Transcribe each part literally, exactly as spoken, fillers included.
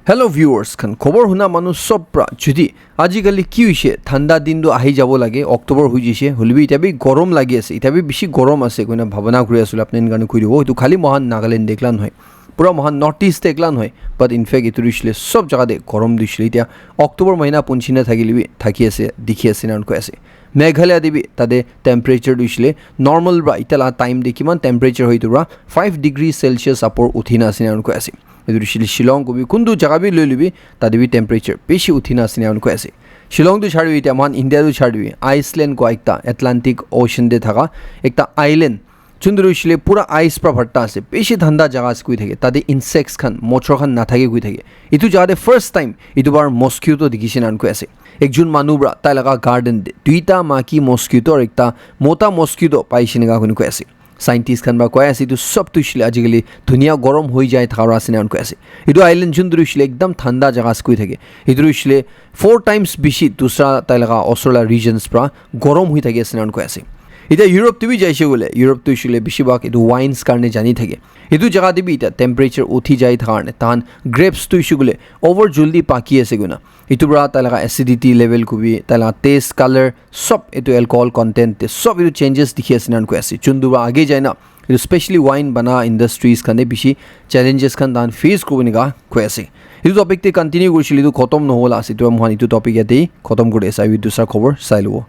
Hello viewers khan, khobor huna manu sob pra juti ajikali ki hoise, thanda din tu ahi jabo lage, October hoi jaise, hoilebi itya bi gorom lagi ase, itya bi bishi gorom ase koina bhabana kuri ase, apni khan koi dibo. Etu khali mohan Nagaland te ekla nohoi, pura mohan North East te ekla nohoi, but in fact etu hoisele sob jaga te gorom tu hoisele itya October mahina punchi na thakile bi thaki ase, dikhi ase na koi ase. Meghalaya te bi tate temperature tu hoisele normal pra itya la time te kiman temperature hoi etu pra five degree Celsius upor uthi na ase na koi ase. Etu hoisele Shillong kobi kuntu jaga bi loi lebi, tate bi temperature bishi uthi na ase na koi ase. Shillong tu chari bi, itya mohan India tu chari bi, Iceland koi ekta Atlantic Ocean te thaka ekta island, juntu hoisele pura ice pra bhatta ase, bishi thanda jaga ase koi thake, tate insects khan, mochor khan nathake koi thake. Etu jaga te first time etu bar mosquito dikhi se na koi ase. Ekjon manu pra tai laga garden te duita maki mosquito aru ekta mota mosquito paise na koi ase. Scientist khan pra koi ase, etu sob tu hoisele ajikali dunia gorom hoi jai thaka pra ase na koi ase. Etu island juntu hoisele ekdam thanda jaga ase koi thake. Etu hoisele four times bishi dusra tai laga osor la regions pra gorom hoi thaki ase na koi ase. Itya Europe te bi jaise koile, Europe tu hoisele bishi bhag etu wines karne jani thake. Etu jaga te bi itya temperature uthi jai thaka karne tahan grapes tu hoise koile over juldi paki ase koina, etu pra tai laga acidity level kobi, tai laga taste, color, sob etu alcohol content te sob etu changes dikhi ase na koi ase. Juntu pra age jai na etu specially wine bana industries khan te bishi challenges khan tahan face kuribo enika koi ase. Etu topic te continue kurisele etu khotom nohola ase, etu pra mohan etu topic yate khotom kuri ase, aru dusra khobor sai lobo.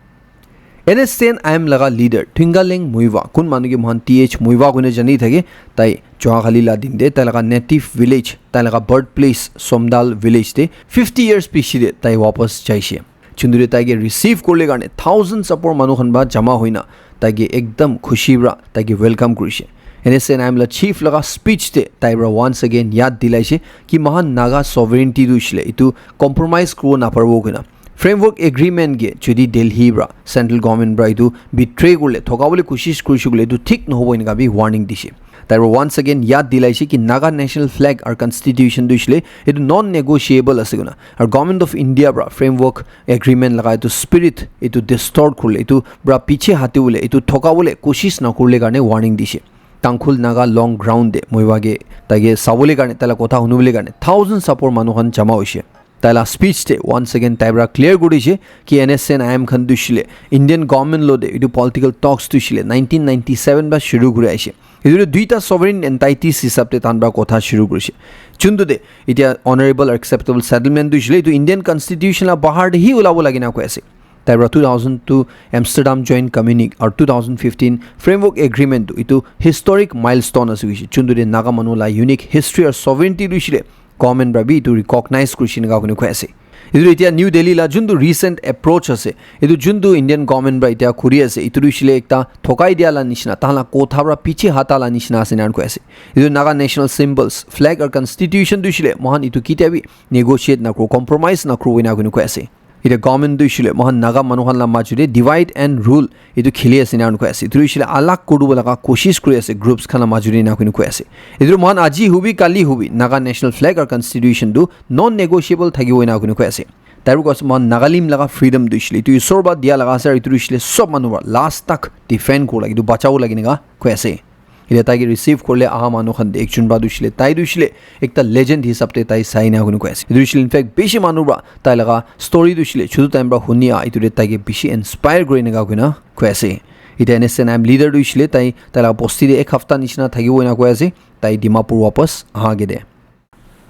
N S C N I M laga leader Thingaleng Muivah, kun manu ke mohan T H Muivah koina jani thake, tai Juakhali la din te tai laga native village, tai laga birthplace Somdal village te fifty years piche te tai wapas jaise. Juntu te tai ke receive kurle karne thousands upor manu khan ba jama hoina tai ke ekdam khushi pra tai ke welcome kurise. N S C N I M la chief laga speech te tai pra once again yad dilaise ki mohan Naga sovereignty tu hoisele etu compromise kuribo naparibo koina. Framework agreement ke jodi Delhi pra, central government pra etu betray kurle, thokabole koshish kurise koile etu thik nohobo enika bi warning dise. Tai pra once again yad dilaise ki Naga national flag aru constitution tu hoisele etu non negotiable ase koina. Aru Government of India pra framework agreement laga etu spirit etu distort kurle, etu pra piche hati bole, etu thokabole koshish nakurle karne warning dise. Tangkhul Naga Long Ground te Muivah ke tai ke sabole karne, tai la kotha hunibole karne thousands upor manu khan jama hoise. Tai la speech te once again tai pra clear kuri dise ki N S C N I M khan tu hoisele Indian government lo te etu political talks tu hoisele nineteen ninety-seven pra shuru kuri aise. Etu tu duita sovereign entities hisab te tahan pra kotha shuru kurise. Juntu te itya honorable acceptable settlement tu hoisele etu Indian constitution la bahar te hi ulabo lage na koi ase. Tai pra two thousand two Amsterdam Joint Communique aru two thousand fifteen Framework Agreement tu etu historic milestone ase koise. Juntu te Naga manu la unique history aru sovereignty tu hoisele government pra bi etu recognize kurise enika koi ase. Etu itya New Delhi la juntu recent approach ase, etu juntu Indian government pra itya kuri ase, etu tu hoisele ekta thokai dia la nishina, tahan la kotha pra piche hata la nishina ase enika koi ase. Etu Naga national symbols, flag aru constitution tu hoisele mohan etu ketia bi negotiate nakuru, compromise nakuru enika koi ase. Itya government tu hoisele mohan Naga manu khan la majo te divide and rule etu kheli ase enika koi ase. Etu hoisele alag kuribo laga koshish kuri ase groups khan la majo te enika koi ase. Etu mohan aji hobi kali hobi Naga national flag aru constitution tu non negotiable thakibo enika koi ase. Tai pra koi ase mohan Nagalim laga freedom tu hoisele etu isor pra dia laga ase, aru etu hoisele sob manu pra last tak defend kuribo lage, etu bachabo lage enika koi ase. Itya tai ke receive kurle aha manu khan te ekjon pra tu hoisele, tai tu hoisele ekta legend hisab te tai sai enika koi ase. Etu hoisele in fact bishi manu pra tai laga story tu hoisele chutu time pra huni aha, etu te tai ke bishi inspire kure enika koi ase. Itya N S C N I M leader tu hoisele tai, tai laga bosti te ek hafta nishina thakibo enika koi ase, tai Dimapur wapas aha ke te.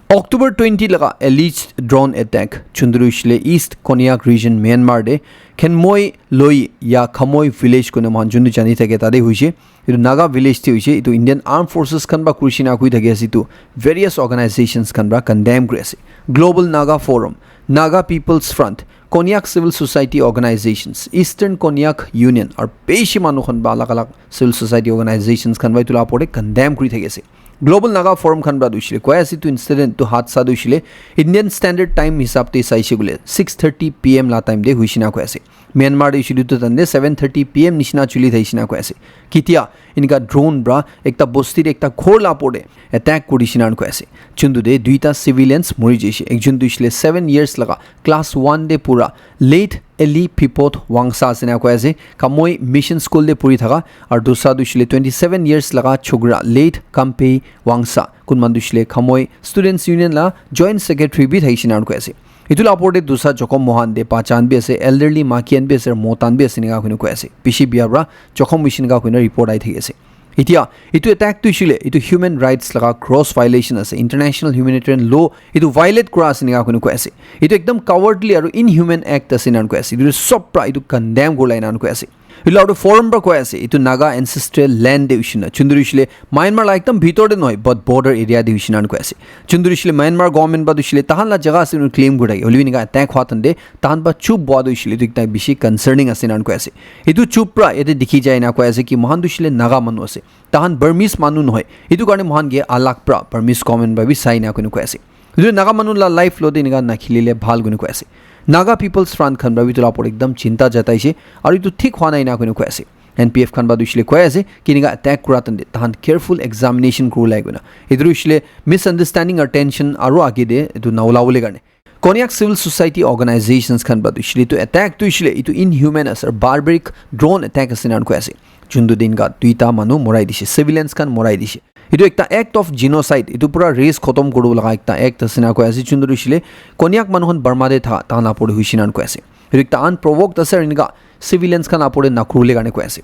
October twenty laga alleged drone attack, juntu tu hoisele East Konyak region Myanmar te Khenmoi Loi ya Khamoi village koina mohan juntu jani thake tate hoise. Etu Naga village te hoise, etu Indian Armed Forces khan pra kurise enika koi thaki ase, etu various organizations khan pra condemn kuri ase. Global Naga Forum, Naga People's Front, Konyak Civil Society Organizations, Eastern Konyak Union, aru bishi manu khan pra alag alag civil society organizations khan pra etu la opor te condemn kuri thaki ase. Global Naga Forum khan pra tu hoisele koi ase etu incident tu, hadsa tu hoisele Indian Standard Time hisab te saise koile six thirty P M la time te hoise enika koi ase. Myanmar te hoisele etu time te seven thirty P M nishina chuli thaise enika koi ase. Ketia enika drone pra ekta bosti te ekta ghor la opor te attack kuri dishina koi ase. Juntu te duita civilians mori jaise. Ekjon tu hoishe le seven years laga class one te pura late Eli Pipot Wangsa ase na koi ase. Kamoi Mission School te puri thaka. Aru dusra tu hoishe le twenty seven years laga chokra late Kampei Wangsa. Kun manu tu hoishe le Kamoi Students Union la joint secretary bi thakishe na koi ase. Etu la opor te dusra jokhom mohan te pachan bi ase, elderly maiki khan bi ase, aru mota khan bi ase enika koi kena koi ase. Bishi bia pra jokhom hoishe enika koi kena report ahi thaki ase. Etia etu attack tu hoishe le etu human rights laga gross violation ase, international humanitarian law etu violate kura ase enika koi kena koi ase. Etu ekdam cowardly aru inhuman act ase enika koi ase. Etu sob pra etu condemn kurila enika koi ase. Etu la aru forum pra koi ase, etu Naga ancestral land te hoishe na, juntu hoishe le Myanmar la ekdam bhitor te nohoi, but border area te hoishe na koi ase. Juntu hoishe le Myanmar government pra hoishe le tahan la jaga ase etu claim kuri thake, hoilebi enika attack hua time te tahan pra chup bua tu hoishe le etu ekta bishi concerning ase enika koi ase. Etu chup pra yate dikhi jai na koi ase ki mohan tu hoishe le Naga manu ase, tahan Burmese manu nohoi. Etu karne mohan ke alag pra Burmese government pra bi sai na koi kena koi ase. Etu Naga manu la life lo te enika nakhilile bhal koi kena koi ase. Naga People's Front khan pra bi etu la opor ekdam chinta jataishe, aru etu thik hua nai enika koi kena koi ase. N P F khan pra tu hoishe le koi ase ki enika attack kura time te tahan careful examination kuribo lage koi kena. Etu tu hoishe le misunderstanding or tension aru age te etu na ulabole karne. Konyak civil society organizations khan pra tu hoishe le etu attack tu hoishe le etu inhuman ase, barbaric drone attack ase enika koi ase. Juntu te enika duita manu morai dishe, civilians khan morai dishe. Etu ekta act of genocide, etu pura race khotom kuribo laga ekta act ase enika koi ase. Juntu tu hoishe le Konyak manu khan Burma te tha, tahan la opor te hoishe enika koi ase. Etu ekta unprovoked ase aru enika civilians khan la opor te nakuribole karne koi ase.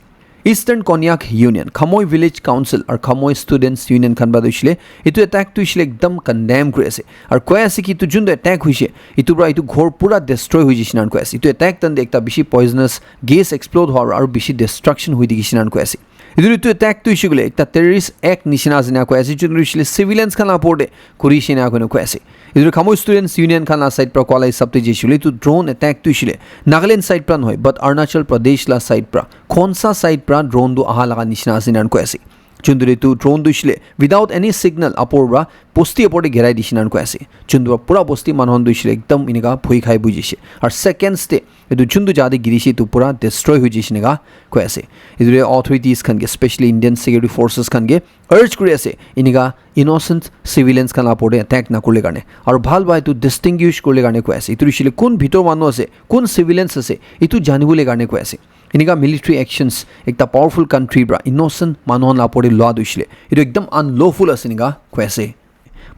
Eastern Konyak Union, Khamoi Village Council aru Khamoi Students Union khan pra tu hoishe le etu attack tu hoishe le ekdam condemn kuri ase. Aru koi ase ki etu juntu attack hoishe, etu pra etu ghor pura destroy hoi jaishe enika koi ase. Etu attack time te ekta bishi poisonous gas explode hua aru bishi destruction hoi thakishe enika koi ase. Etu, etu attack tu hoishe koile ekta terrorist act nishina ase enika koi ase, juntu hoishe le civilians khan la opor te kurishe enika koi kena koi ase. Etu Khamoi Students Union khan la side pra koa la hisab te jaishe koile etu drone attack tu hoishe le Nagaland side pra nohoi, but Arunachal Pradesh la side pra, Khonsa side pra drone tu aha laga nishina ase enika koi ase. Juntu etu drone tu hoishe le without any signal opor pra bosti opor te girai dishe enika koi ase. Juntu pura bosti manu khan tu hoishe le ekdam enika bhoi khai buhi jaishe. Aru seconds te etu juntu jaga te girishe etu pura destroy hoi jaishe enika koi ase. Etu te authorities khan ke, especially Indian security forces khan ke urge kuri ase enika innocent civilians khan la opor te attack nakuribole karne. Aru bhal para etu distinguish kuribole karne koi ase. Etu hoishe le kun bhitor manu ase, kun civilians ase, etu janibole karne koi ase. Enika military actions ekta powerful country pra innocent manu khan la opor te lua tu hoishe le etu ekdam unlawful ase enika koi ase.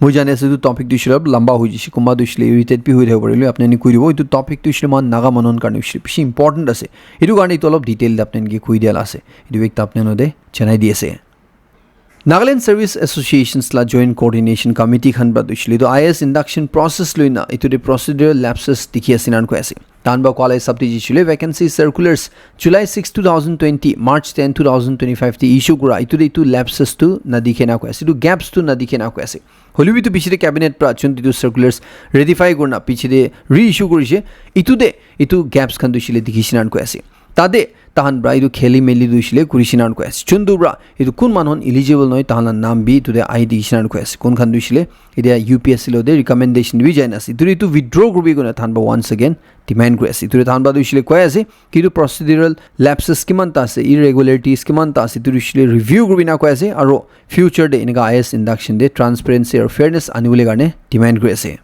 Moi jani ase etu topic tu hoishe le olop lamba hoi jaishe, kunba tu hoishe le irritate bi hoi thakibo pare, apni khan koi dibo. Etu topic tu hoishe le moikhan Naga manu khan karne hoishe le bishi important ase. Etu karne etu olop detail te apni khan ke koi dia la ase. Etu ekta apni khan te janai di ase. Nagaland Service Associations la Joint Coordination Committee khan pra tu hoishe le etu I A S induction process loi na etu te procedural lapses dikhi ase enika koi ase. Tahan pra koa la hisab te jaishe le vacancy circulars July six, two thousand twenty, March ten, two thousand twenty-five te issue kura, etu te etu lapses tu na dikhe enika koi ase, etu gaps tu na dikhe enika koi ase. Hoilebi etu piche te cabinet pra juntu etu circulars ratify kurina piche te reissue kurishe, etu te etu gaps khan tu hoishe le dikhishe enika koi ase. Tate tahan pra etu kheli meli tu hoishe le kurishe enika koi ase. Juntu pra etu kun manu khan eligible nohoi, tahan la naam bi etu te ahi dikhishe enika koi ase. Kun khan tu hoishe le etia U P S C lo te recommendation bi jai na ase. Etu, etu withdraw kuribi koina tahan pra once again demand kuri ase. Etu te tahan pra tu hoishe le koi ase ki etu procedural lapses kiman ta ase, irregularities kiman ta ase, etu tu hoishe le review kuribi enika koi ase. Aru future te enika I A S induction te transparency aru fairness anibole karne demand kuri ase.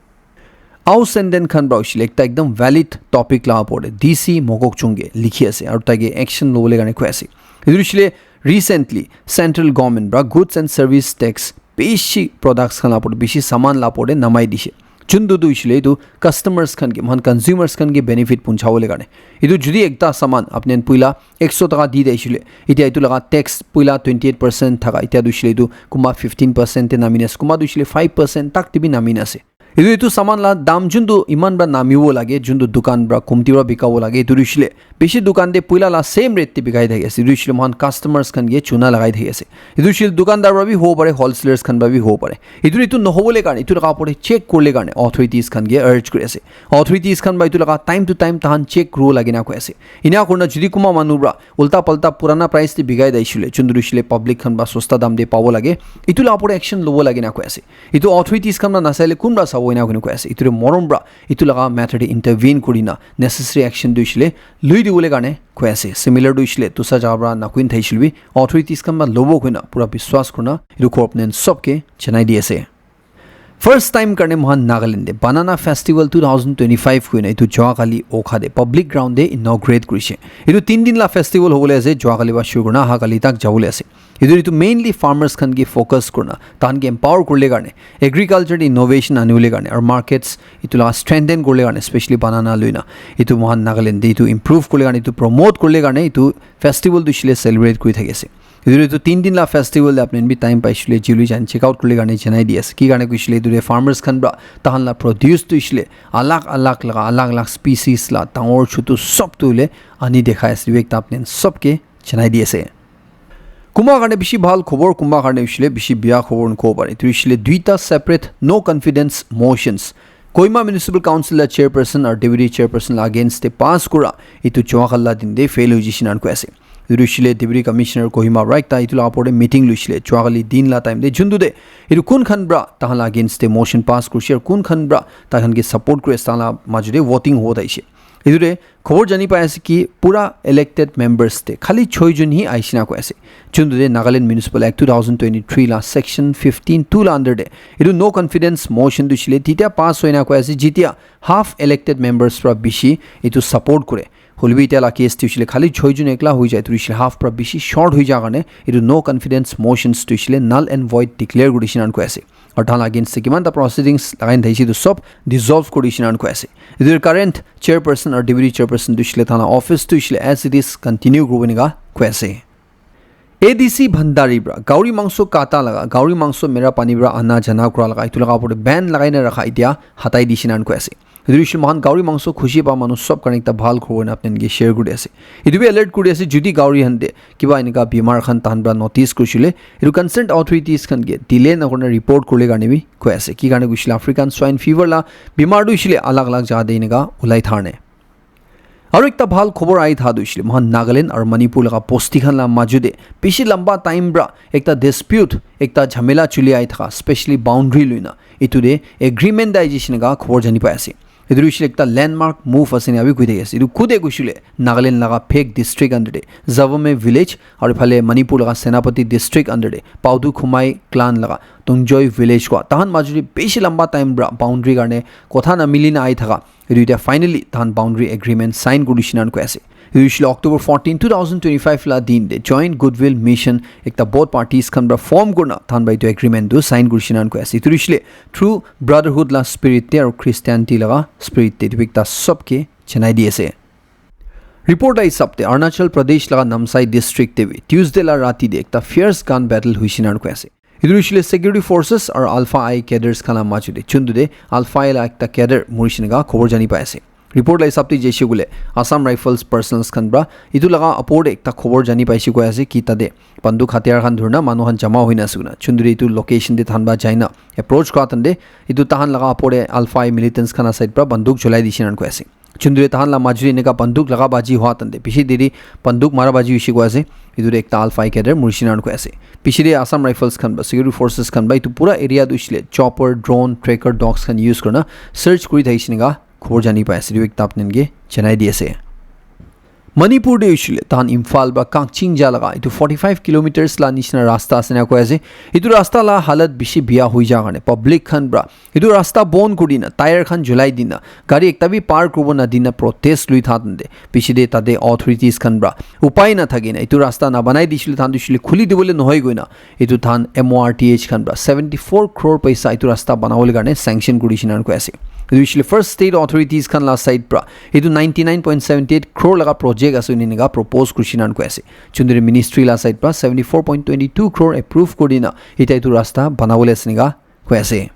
Au Senden khan pra hoishe le ekta ekdam valid topic la opor te D C Mokokchung ke likhi ase aru tai ke action lobole karne koi ase. Etu hoishe le recently central government pra goods and service tax bishi products khan la opor te, bishi saman la opor te namai dishe. Juntu tu hoishe le etu customers khan ke, moikhan consumers khan ke benefit punchawole karne. Etu jodi ekta saman apni khan puila ekso taka di de hoishe le, etia etu laga tax puila twenty eight percent thaka, etia tu hoishe le etu kunba fifteen percent te nami na ase, kunba tu hoishe le five percent tak te bi nami na ase. Etu, etu saman la dam juntu iman pra namibo lage, juntu dukan pra kumti pra bikabo lage, etu tu hoishe le bishi dukan te puila la same rate te bikai thaki ase. Etu hoishe le moikhan customers khan ke chuna lagai thaki ase. Etu hoishe le dukandar pra bi hobo pare, wholesalers khan pra bi hobo pare. Etu, etu nohobole karne, etu laga opor te check kuribole karne authorities khan ke urge kuri ase. Authorities khan pra etu laga time to time tahan check kuribo lage na koi ase. Ena kurina jodi kunba manu pra ulta palta purana price te bikai dai shile, juntu tu hoishe le public khan pra sosta dam te pabo lage, etu la opor te action lobo lage na koi ase. Etu authorities khan pra nasaile kun pra sabo? hoina koina koi ase. Itu morom pra itu laga matter te intervene kurina necessary action tu ishile lui diwole karne koi ase. Similar tu ishile tusa jaga pra nakuin thaishile bi authorities khan pra lobo koina pura biswas kurna itu corp nen sobke janai di ase. First time karne mohan Nagaland de Banana Festival two thousand twenty-five koina itu Joakali Okha de public ground de inaugurate kurishe. Itu tin din la festival hobole ase, Joakali ba shuru kurna aha kali tak jabole ase. Itu itu mainly farmers khan ke focus kurna, tahan ke empower kurle karne, agriculture de innovation anibole karne, aru markets itu la strengthen kurle karne, especially banana luina, itu mohan Nagaland de itu improve kurle karne, itu promote kurle karne, itu festival tu ishile celebrate kuri thaki ase. Itu itu tin din la festival de apni bi time paishile juli jan check out kurle karne janai di ase. Ki karne kuishile itu de farmers khan pra tahan la produce tu ishile alag alag laga alag alag species la dangor chutu sob tu le ani dekhai ase. Itu ekta apni sobke janai di ase. Kuma karne bishi bhal khobor, kuma karne ishile bishi biya khobor nko pare. Itu ishile duita separate no confidence motions Kohima Municipal Council la chairperson aru deputy chairperson la against te pass kura itu Joakali la din te fail hoi jishe nan koi ase. Itu ishile deputy commissioner Kohima right ta itu la apor te meeting luishile Joakali din la time te juntu de itu kun khan pra tahan la against te motion pass kurishe aru kun khan pra tahan ke support kuri ase tahan la maju de voting ho taishe. Itu de khobor jani pai ase ki pura elected members te khali choi jun hi aishina koi ase. Juntu de Nagaland Municipal Act two thousand twenty-three la section fifteen two la under de itu no confidence motion tu ishile titia pass hoina koi ase jitia half elected members pra bishi itu support kure. Hoilebi itia la case tu ishile khali choi jun ekla hoi jai tu ishile half pra bishi short hoi ja karne itu no confidence motions tu ishile null and void declare kuri dishe nan koi ase. Aru tahan la against te kiman ta proceedings lagai na thaise itu sob dissolve kuri dishe nan koi ase. Itu current chairperson aru deputy chairperson tu ishile tahan la office tu ishile as it is continue kuribo enika koi ase. A D C Bhandari pra gauri mangso kata laga, gauri mangso mera pani pra ana jana kura laga, itu laga opor te ban lagai na rakha itia hatai dishe nan koi ase. Itu ishile mohan gauri mangso khushi pa manu sob karne ekta bhal khobor na apni ke share kuri ase. Itu bi alert kuri ase, jodi gauri hande kiba enika bimar khan tahan pra notice kurisile, itu concerned authorities khan ke delay na kurna report kurle karne bi koi ase. Ki karne kuishile African swine fever la bimar tu ishile alag alag jaga de enika ulai tharne. Aru ekta bhal khobor ahi tha tu ishile mohan Nagaland aru Manipur laga bosti khan la maju de bishi lamba time pra ekta dispute, ekta jhamela chuli ahi thaka, specially boundary luina itu de agreement dai jishe neka khobor jani pai ase. Itu ishile ekta landmark move ase na bi koi thaki ase. Itu kude kuishile Nagaland laga Phek district under de Zavame village aru phale Manipur laga Senapati district under de Paudu Khumai clan laga Tungjoy village kwa tahan maju de bishi lamba time pra boundary karne kotha na mili na ahi thaka itu etiya finally tahan boundary agreement sign kuri dishe nan koi ase. Itu ishile October fourteen, two thousand twenty-five la din de Joint Goodwill Mission ekta both parties khan pra form kurna tahan pra itu agreement tu sign kuri dishe nan koi ase. Itu ishile true brotherhood la spirit te aru Christianity laga spirit te itu ekta sob ke janai di ase. Report la hisab te Arunachal Pradesh laga Namsai district te bi Tuesday la rati de ekta fierce gun battle hoi dishe nan koi ase. Itu ishile security forces aru Alpha I cadres khan la maju de juntu de Alpha I la ekta cadre muri dishe neka khobor jani pai ase. Report la hisab te jaise koile Assam Rifles personnels khan pra itu laga apor te ekta khobor jani paise koi ase ki tate banduk hatiyar khan dhurna manu khan jama hoina ase koina. Juntu de itu location te tahan pra jaina approach kura tande itu tahan laga apor te Alpha I militants khan la side pra banduk cholai dishe nan koi ase. Juntu de tahan la maju de enika banduk laga baji hua tande bishi deri banduk mara baji hoise koi ase. Itu de ekta Alpha I cadre muri dishe nan koi ase. Piche de Assam Rifles khan pra security forces khan pra itu pura area tu ishile chopper, drone, tracker dogs khan use kurna search kuri thakishe neka khobor jani pai ase. Itu ekta apni ke janai di ase. Manipur de ishile tahan Imphal pra Kakching ja laga itu forty-five kilometers la nishina rasta ase na koi ase. Itu rasta la halat bishi biya hoi ja karne public khan pra itu rasta bon kuri dina, tyre khan julai dina, gari ekta bi par kuribo na dina protest lui tha tande. Piche de tate authorities khan pra upai na thaki na itu rasta na banai disile tahan tu ishile khuli dibole nohoi koina itu tahan M O R T H khan pra seventy-four crore paisa itu rasta banabole karne sanction kuri dishe nan koi ase. Itu ishile first state authorities khan la side pra itu ninety-nine point seven eight crore laga project ase enika propose kuri dishe nan koi ase. Juntu de ministry la side pra seventy-four point twenty-two crore approve kuri dina etiya itu rasta banabole ase enika koi ase.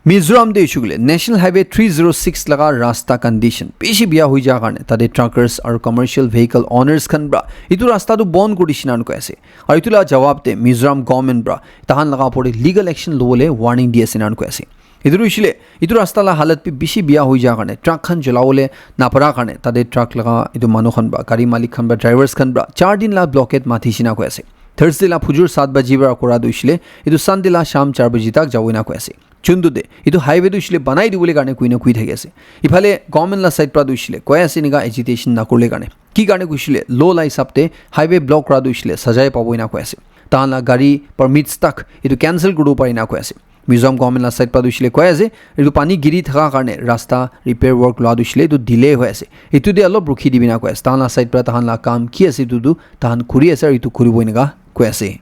Mizoram de ishukule National Highway three zero six laga rasta condition bishi biya hoi ja karne tate truckers aru commercial vehicle owners khan pra itu rasta tu bon kuri dishe nan koi ase. Aru itu la jawab te Mizoram government pra tahan laga opor te legal action lobole warning di ase nan koi ase. Itu ishile itu rasta la halat bi bishi biya hoi ja karne truck khan cholabole napara karne tate truck laga itu manu khan pra gari malik khan pra drivers khan pra char din la blockade mathi dishe na koi ase. Thursday la phujur saat baji pra kura tu ishile itu Sunday la sham char baji tak jabo na koi ase. Chundu de, etu highway tu hoishe le banai dibole karne koi na koi thaki ase. Iphale government la side pra tu hoishe le koi ase enika agitation nakurle karne. Ki karne koishe le law la hisab te highway block kura tu hoishe le sajai pabo ena koi ase. Tahan la gari permits tak etu cancel kuribo pare ena koi ase. Mizoram government la side pra tu hoishe le koi ase, etu pani giri thaka karne rasta repair work lua tu hoishe le etu delay hoi ase. Etu de olop rukhi dibi ena koi ase. Tahan la side pra tahan la kam ki ase etu tu tahan kuri ase aru etu kuribo enika koi ase.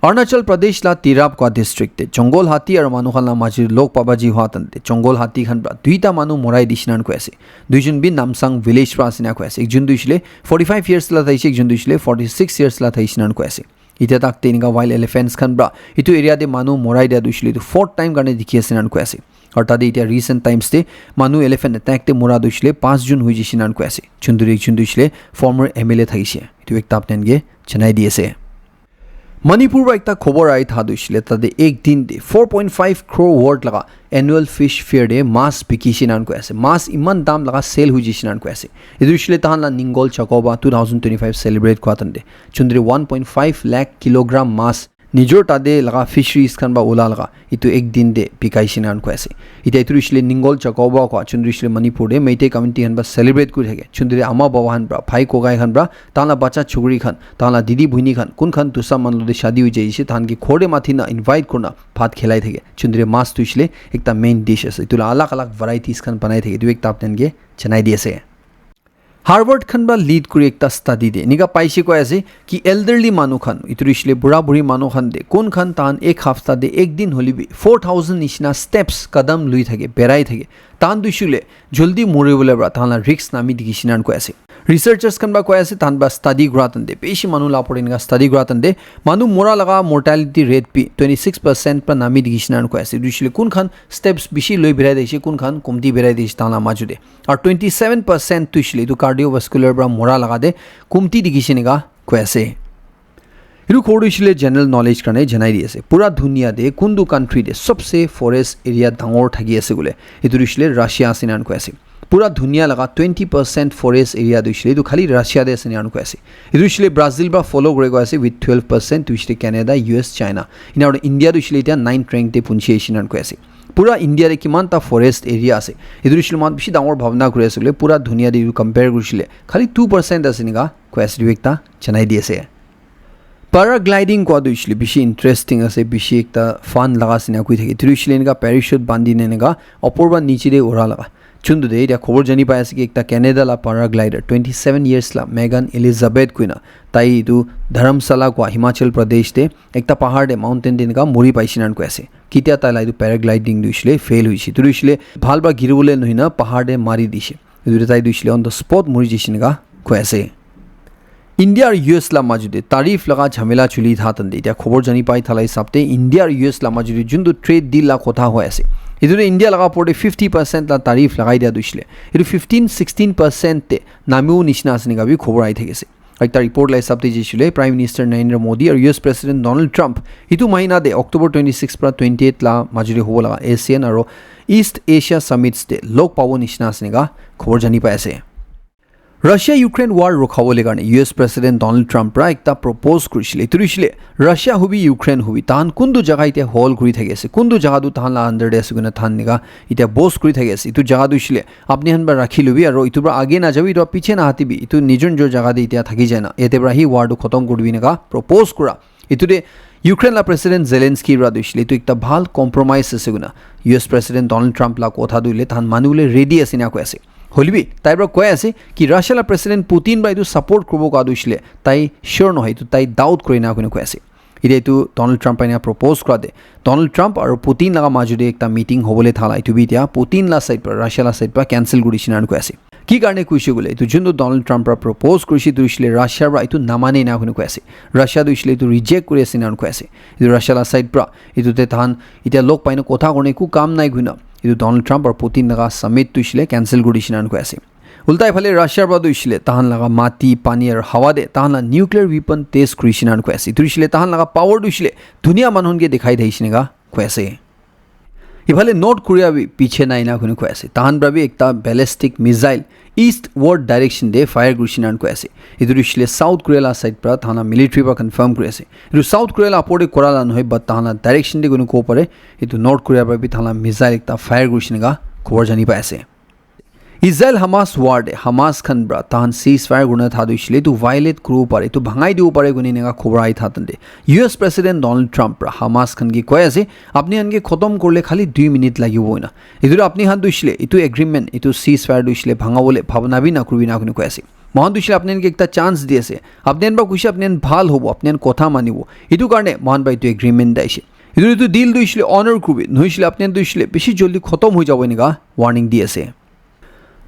Arunachal Pradesh la Tirap koi district te jungle hati aru manu khan la maji log paba ji hua tan te jungle hati khan pra duita manu morai dishi nan koi ase. Duijon bi Namsang village pra asina koi ase. Ekjon tu hoishe le forty five years la thaishe, ekjon tu hoishe le forty six years la thaishe nan koi ase. Itya tak te enika wild elephants khan pra etu area te manu morai dia tu hoishe le etu fourth time karne dikhi ase nan koi ase. Aru tate itya recent times te manu elephant attack te mora tu hoishe le panch jon hoi jishe nan koi ase. Chunduri ekjon tu hoishe le former M L A thakishe. Etu ekta apni khan ke janai di ase. Manipur pra ekta khobor ahi tha tu hoishe le tate ek din te four point five crore worth laga annual fish fair te mas bikishe nan koi ase. Mas iman dam laga sale hoi jishe nan koi ase. Etu hoishe le tahan la Ningol Chakouba two thousand twenty-five celebrate kua tan te chundri one point five lakh kilogram mas nijor tate laga fisheries khan pra ula laga etu ek din te bikai she nan koi ase. Itya etu hoishe le Ningol Chakouba koi chundri hoishe le Manipur te Meitei community khan pra celebrate kuri thake. Chundri ama baba khan pra, bhai kokai khan pra, tahan la bacha chukri khan, tahan la didi buhini khan, kun khan dusra manu te shadi hoi jai ase, tahan ke ghor te mathi na invite kurna bhat khilai thake. Chundri mas tu hoishe le ekta main dish ase. Etu la alag alag varieties khan banai thake. Etu ekta apni khan ke janai di ase. Harvard khan pra lead kuri ekta study de enika paishe koi ase ki elderly manu khan, etu hoishe le bura buri manu khan de kun khan tahan ek hafta de ek din hole bi four thousand nishina steps kadam lui thake, berai thake, tahan tu hoishe le jaldi mori bole pra tahan la risk nami dikhi she nan koi ase. Researchers khan pra koi ase tahan pra study kura tan de bishi manu la opor enika study kura tan de manu mora laga mortality rate bi twenty six percent pra nami dikhi she nan koi ase. Etu hoishe le kun khan steps bishi lui berai thakishe, kun khan komti berai thakishe tahan la maju de. Aru twenty seven percent tu hoishe le etu cardiovascular pra mora laga de kumti dikhi she enika koi ase. Etu khobor tu hoishe le general knowledge karne janai di ase. Pura dunia te kuntu country te sobse forest area dangor thaki ase koile etu tu hoishe le Russia ase nan koi ase. Pura dunia laga twenty percent forest area tu hoishe le etu khali Russia te ase nan koi ase. Etu hoishe le Brazil pra follow kuri koi ase with twelve percent tu hoishe le Canada, U S, China. Ena aru India tu hoishe le etya ninth rank te punchi ase nan koi ase. Pura India te kiman ta forest area ase. Etu hoishe le moikhan bishi dangor bhabna kuri ase koile pura dunia te etu compare kurishe le khali two percent ase enika koi ase, etu ekta janai di ase. Paragliding kua tu hoishe le bishi interesting ase, bishi ekta fun laga ase ena koi thake. Etu hoishe le enika parachute bandi na enika upor pra niche te ura laga. Chuntu de etya khobor jani pai ase ki ekta Canada la paraglider twenty seven years la Megan Elizabeth koina tai etu Dharamsala kua Himachal Pradesh te ekta pahar te mountain te enika mori paishe nan koi ase. Ketia tai la etu paragliding tu hoishe le fail hoishe. Etu tu hoishe le bhal pra giri bole nohoi na pahar te mari dishe. Etu te tai tu hoishe le on the spot mori jishe enika koi ase. India aru U S la maju te tariff laga jhamela chuli tha tan te etya khobor jani pai thala hisab te India aru U S la maju te juntu trade deal la kotha hoi ase. Etu te India laga opor te fifty percent la tariff lagai dia tu hoishe le etu fifteen sixteen percent te namibo nishina ase enika bi khobor ahi thaki ase. Ekta report la hisab te jaishe le Prime Minister Narendra Modi aru U S President Donald Trump etu mahina te October twenty six pra twenty eight la maju te hobo laga ASEAN aru East Asia Summits te log pabo nishina ase enika khobor jani pai ase. Russia Ukraine war rukhabole karne U S President Donald Trump pra ekta propose kurishe le. Etu hoishe le Russia hobi Ukraine hobi tahan kuntu jaga etya hold kuri thaki ase, kuntu jaga tu tahan la under te ase koina tahan enika etya boss kuri thaki ase. Etu jaga tu hoishe le apni khan pra rakhi lobi aru etu pra age na jabi, etu pra piche na hatibi, etu nijor nijor jaga te etya thaki jai na yate pra hi war tu khotom kuri dibi enika propose kura. Etu te Ukraine la President Zelensky pra tu hoishe le etu ekta bhal compromise ase koina U S President Donald Trump la kotha tu hoile tahan mani bole ready ase ena koi ase. Hoilebi tai pra koi ase ki Russia la President Putin pra etu support kuribo koa tu hoishe le tai sure nohoi, etu tai doubt kure ena koina koi ase. Etya etu Donald Trump pra ena propose kura te Donald Trump aru Putin laga maju te ekta meeting hobole thala, etu bi etya Putin la side pra, Russia la side pra cancel kuri dishe ena koi ase. Ki karne koishe koile etu juntu Donald Trump pra propose kurishe etu hoishe le Russia pra etu namane ena koina koi ase. Russia tu hoishe le etu reject kuri ase ena koi ase. Etu Russia la side pra etu te tahan etya log pai na kotha kurne eku kam nai koina etu Donald Trump aru Putin laga summit tu hoishe le cancel kuri dishe ena koi ase. Ulta ephale Russia pra tu hoishe le tahan laga mati, pani aru hawa te tahan la nuclear weapon test kuri dishe ena koi ase. Etu hoishe le tahan laga power tu hoishe le dunia manu khan ke dikhai thakishe ena koi ase. Iphale North Korea bi piche nai ena koina koi ase. Tahan pra bi ekta ballistic missile eastward direction te fire kurishe na koi ase. Etu tu hoishe le South Korea la side pra tahan la military pra confirm kuri ase. Etu South Korea la opor te kura la nohoi, but tahan la direction te koina kobo pare. Etu North Korea pra bi tahan la missile ekta fire kurishe naka khobor jani pai ase. Israel Hamas war te Hamas khan pra tahan ceasefire kurina tha tu hoishe le etu violate kuribo pare, etu bhangai dibo pare koina enaka khobor ahi tha tante. U S President Donald Trump pra Hamas khan ke koi ase, apni khan ke khotom kurile khali dui minute lagibo koina. Etu tu apni khan tu hoishe le etu agreement, etu ceasefire tu hoishe le bhangabole bhabna bi nakuribi na koina koi ase. Mohan tu hoishe le apni khan ke ekta chance di ase. Apni khan pra kuishe apni khan bhal hobo, apni khan kotha manibo. Etu karne mohan pra etu agreement daishe. Etu, etu deal tu hoishe le honor kuribi, nohoishe le apni khan tu hoishe le bishi joldi khotom hoi jabo enaka warning di ase.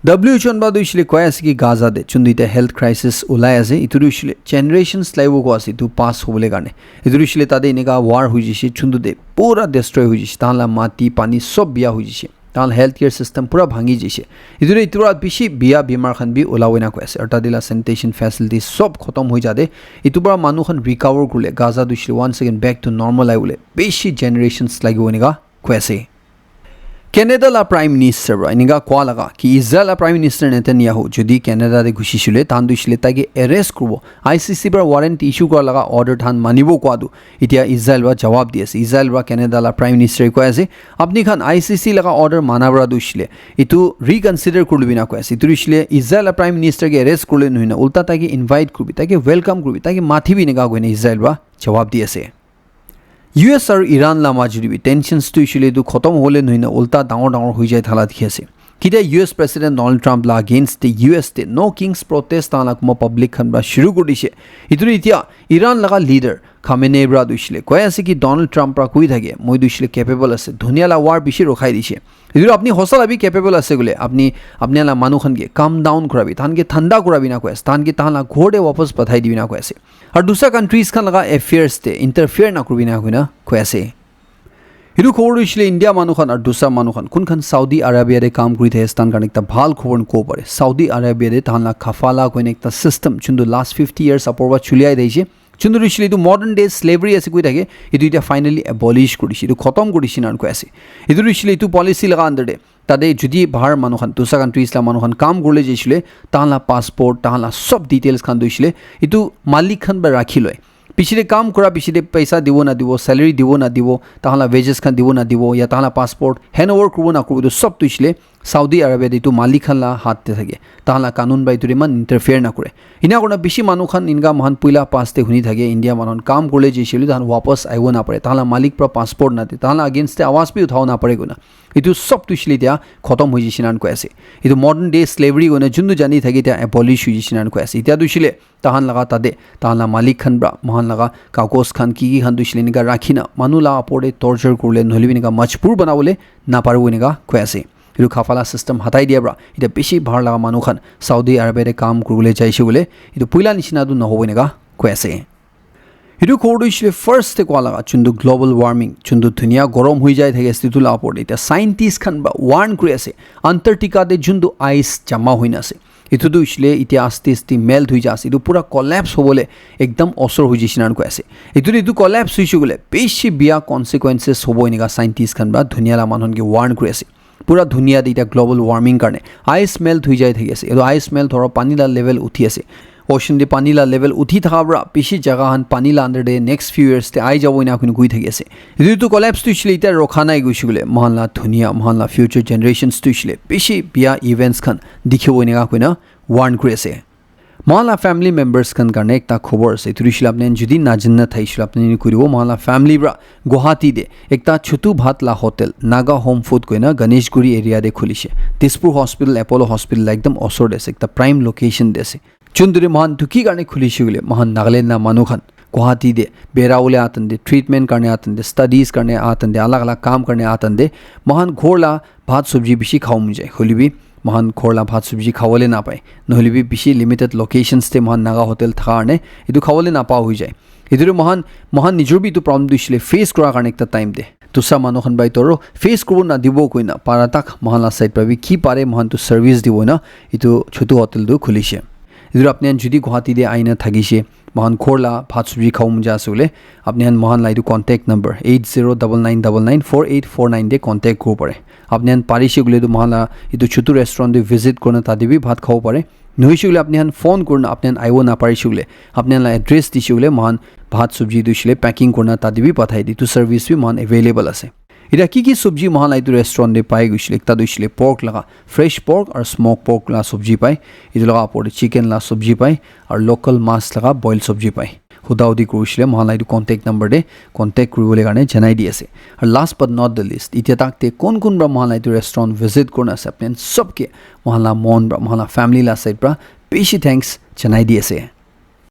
W H O khan pra tu hoishe le koi ase ki Gaza te chundu ite health crisis ulai ase, etu tu hoishe le generations laibo koi ase etu pass hobole karne. Etu tu hoishe le tate enaka war hoi jaishe, chundu te pura destroy hoi jaishe, tahan la mati, pani sob biya hoi jaishe, tahan la healthcare system pura bhangi jaishe. Etu tu etu pra bishi biya bimar khan bi ulabo enaka koi ase, aru tate la sanitation facilities sob khotom hoi jate, etu pra manu khan recover kurile Gaza tu hoishe le once again back to normal ahibole bishi generations lagibo enaka koi ase. Canada la Prime Minister pra enika koa laga ki Israel la Prime Minister Netanyahu jodi Canada te gushi shile, tahan tu shile taike arrest kuribo. I C C pra warrant issue kura laga order tahan manibo koa tu. Etia Israel pra jawab di ase. Israel pra Canada la Prime Minister koi ase, "Apni khan I C C laga order mana pra tu shile, etu reconsider kuribi na koi ase. Etu shile Israel la Prime Minister ke arrest kurile nohoi na, ulta taike invite kuribi, taike welcome kuribi, taike mathibi," enika koina Israel pra jawab di ase. U S aru Iran la majot te bi tensions tu hoishe le etu khotom hobole nohoi na ulta dangor dangor hoi jai thala dikhi ase. Ketia U S President Donald Trump la against te U S te No Kings Protest tahan la kunba public khan pra shuru kuri dishe. Etu tu etia Iran laga leader Khamenei pra tu hoishe le koi ase ki Donald Trump pra koi thake, "Moi tu hoishe le capable ase, dunia la war bishi rokhai dishe." Etu tu apni hosa la bi capable ase koile, apni, apni la manu khan ke calm down kurabi, tahan ke thanda kurabi na koi ase, tahan ke tahan la ghor te wapas pathai dibi na koi ase. Aru dusra countries khan laga affairs te interfere nakuribi na koina koi ase. Etu khobor tu hoishe le India manu khan aru dusra manu khan kun khan Saudi Arabia te kam kuri thake, tahan karne ekta bhal khobor kobo pare. Saudi Arabia te tahan la kafala koina ekta system chuntu last fifty years apor pra chuli ai thakishe. Chuntu tu hoishe le etu modern day slavery ase koi thake, etu etia finally abolish kuri dishe, etu khotom kuri dishe na koi ase. Etu tu hoishe le etu policy laga under te tate jodi bahar manu khan, dusra countries la manu khan kam kurile jaishe le, tahan la passport, tahan la sob details khan tu hoishe le etu malik khan pra rakhi loi. Piche te kam kura piche te paisa dibo na dibo, salary dibo na dibo, tahan la wages khan dibo na dibo, ya tahan la passport handover kuribo na kuribo, etu sob tu hoishe le Saudi Arabia te etu malik khan la hath te thake. Tahan la kanun pra etu te iman interfere nakure. Ena kurina bishi manu khan enka moikhan puila past te huni thake, India manu khan kam kurile jaishe le tahan wapas ahibo napare, tahan la malik pra passport nade, tahan la against te awaz bi uthabo napare koina. Etu sob tu hoishe le etia khotom hoi jaishe na koi ase. Etu modern day slavery koina juntu jani thake etia abolish hoi jaishe na koi ase. Etia tu hoishe le tahan laga tate, tahan la malik khan pra, moikhan laga kagos khan, ki ki khan tu hoishe le enika rakhi na, manu la opor te torture kurile, nohole bi enika majbur banabole naparibo enika koi ase. Etu kafala system hatai dia pra, etia bishi bahar laga manu khan Saudi Arabia te kam kuribole jaishe koile, etu puila nishina tu nahobo enika koi ase. Etu khobor tu hoishe le first te koa laga, juntu global warming, juntu dunia gorom hoi jai thaki ase, etu la opor te etia scientist khan pra warn kuri ase, Antarctica te juntu ice jama hoi na ase, etu tu hoishe le etia aste aste melt hoi jai ase, etu pura collapse hobole ekdam osor hoi jaishe na koi ase. Etu, etu collapse hoishe koile bishi bia consequences hobo enika scientist khan pra dunia la manu khan ke warn kuri ase. Pura dunia te etia global warming karne ice melt hoi jai thaki ase. Etu ice melt hora pani la level uthi ase. Ocean te pani la level uthi thaka pra bishi jaga khan pani la under te next few years te ai jabo ena koi thaki ase. Etu tu collapse tu hoishe le etia rokha nai koishe koile, moikhan la dunia, moikhan la future generations tu hoishe le bishi bia events khan dikhibo enika koina warn kuri ase. Moikhan la family members khan karne ekta khobor ase. Etu hoishe le apni khan jodi najana thaishe le apni khan koi dibo. Moikhan la family pra Guwahati te ekta Chotu Bhat la hotel, Naga Home Food koina Ganeshguri area te khulishe. Dispur Hospital, Apollo Hospital la ekdam osor te ase, ekta prime location te ase. Juntu te moikhan tu ki karne khulishe koile, moikhan Nagaland la manu khan Guwahati te bera bole aa tante, treatment karne aa tante, studies karne aa tante, alag alag kam karne aa tante, moikhan ghor la bhat sabji bishi khabo mon jai. Hoile bi moikhan ghor la bhat sabji khabole napai. Nohole bi bishi limited locations te moikhan Naga hotel thaka karne etu khabole napa hoi jai. Etu tu moikhan, moikhan nijor bi etu problem tu hoishe le face kura karne ekta time te dusra manu khan pra etu aro face kuribo nadibo koina para tak moikhan la side pra bi ki pare moikhan tu service dibo na etu Chotu Hotel tu khulishe. Etu apni khan jodi Guwahati te aina thakishe, Moikhan ghor la bhat sabji khabo mon jai ase koile, apni khan moikhan la etu contact number eight zero double nine double nine four eight four nine te contact kuribo pare. Apni khan parishe koile tu moikhan la etu chutu restaurant te visit kurina tate bi bhat khabo pare. Nohoishe koile apni khan phone kurina apni khan aibo naparishe koile, apni khan la address dishe koile moikhan bhat sabji tu hoishe koile packing kurina tate bi pathai di. Etu service bi moikhan available ase. Etiya ki ki sabji moikhan la etu restaurant te pai koishe koile, ekta tu hoishe koile pork laga, fresh pork aru smoke pork la sabji pai. Etu laga opor te chicken la sabji pai aru local mas laga boil sabji pai. Huda hudi kuri hoishe koile moikhan la etu contact number te contact kuribole karne janai di ase. Aru last but not the least, etiya tak te kon kon para moikhan la etu restaurant visit kurina ase, apni khan sob ke moikhan la mon para, moikhan la family la side para bishi thanks janai di ase.